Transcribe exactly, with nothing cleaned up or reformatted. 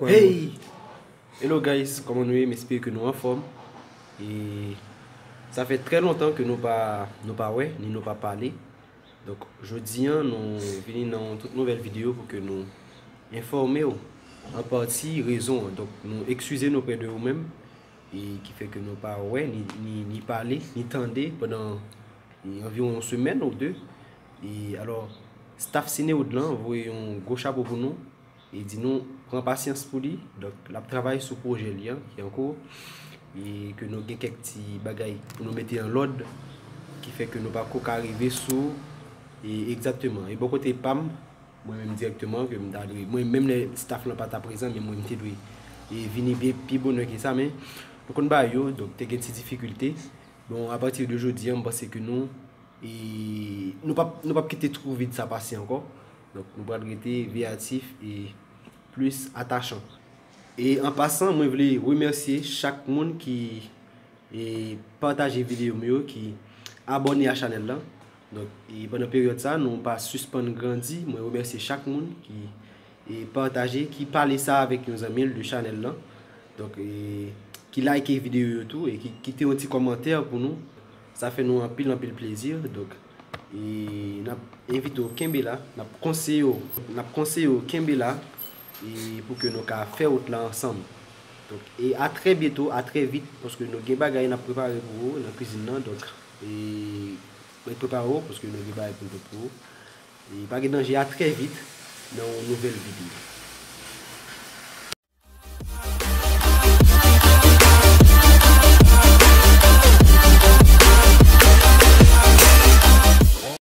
Hey! Hello guys, kòman nou ye? M espere ke nou anfòm. E sa fè trè lontan ke nou pa nou pa wè, ni nou pa pale. Donk jodi a nou vini nan yon tout nouvèl videyo pou ke nou enfòme w an pati rezon an. Donk nou eskize nou prè de ou menm e ki fè ke nou pa wè ni, ni, ni pale ni tande pandan e, anviwon yon semèn ou de. E alò, staff Cinewood lan voye yon gwo chapo pou nou e di nou pran pasyans pou li. Donk l ap travay sou pwojè li an ki anko e ke nou gen kèk ti bagay pou nou mete an lòd ki fè ke nou pa ko ka rive sou e egzakteman. E bò kote pa m, mwen menm dirèkteman ke m ta dwe, mwen menm lè staff lan pa ta prezan, men mwen m te dwe e vini byen pi bonè ke sa, men nou konn bagay yo, donk te gen ti difikilte. Bon, apati de jodi a, m panse ke nou e nou p ap nou p ap kite twou vid sa pase ankò. Donk nou pral rete veyatif e plis atachan. E an pasan, mwen vle remèsye chak moun ki e pataje videyo m yo, ki abòne a chanèl lan. Donk e pandan peryòd sa nou pa sispann grandi. Mwen remèsye chak moun ki e pataje, ki pale sa avèk yon zanmi l de chanèl lan. Donk e ki like videyo yo tou e ki kite yon ti kòmantè pou nou. Sa fè nou anpil anpil plezi. Donk e n ap envite w kenbe la, n ap konseye w, n ap konseye w kenbe la e pou ke nou ka fè wout la ansanm. Donk e a trè byento, a trè vit, paske nou gen bagay n ap prepare pou ou nan kwizin nan. Donk e ret prepare w paske nou gen bagay pou nou fè pou ou. E pa gen danje, a trè vit nan yon nouvèl videyo.